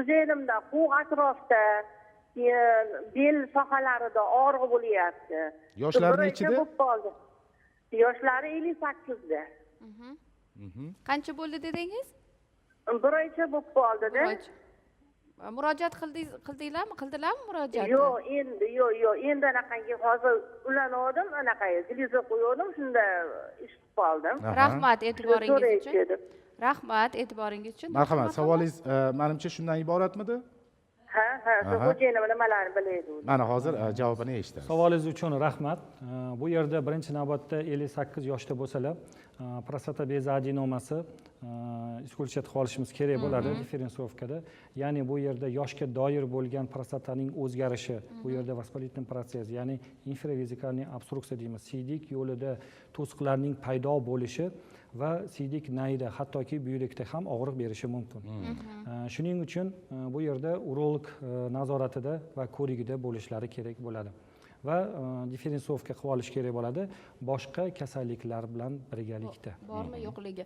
Xo'jayinimda qo'ng atrofda, keyin bel sohalarida og'riq bo'lyapti. Yoshlari Bir oycha nechida? bo'lib qoldi. Yoshlari 58da. Qancha bo'ldi dedingiz? Bir oycha bo'lib qoldida. Bir oycha. Murojaat qildingiz, qildinglarmi, qildilarmi murojaat? Yo'q, endi yo'q, endi anaqangi hozir ulanuvdim, anaqa televizor qo'ygandim, shunda eshitib qoldim. Rahmat e'tiboringiz So'raychi uchun. Edim. Rahmat e'tiboringiz uchun. Marhamat, savolingiz manimcha, shundan iboratmidi? Ha, shu xo'jayinim nimalarni biladi u. Mana hozir javobini eshitamiz. Savolingiz uchun rahmat. Bu yerda birinchi navbatda 58 yoshda bo'lsalar, prostata bezi adenomasi исключать qilib olishimiz kerak bo'ladi дифференцировка da. Ya'ni bu yerda yoshga doir bo'lgan prostataning o'zgarishi, bu yerda воспалительный процесс, ya'ni инфравезикальный obstruksiya deymiz, siydik yo'lida to'siqlarning paydo bo'lishi va siydik nayida, hattoki buyrakda ham og'riq berishi mumkin. Shuning uchun bu yerda urolog nazoratida va ko'rigida bo'lishlari kerak bo'ladi va дифференцировка qilib olish kerak bo'ladi boshqa kasalliklar bilan birgalikda. Bormi, yo'qligi.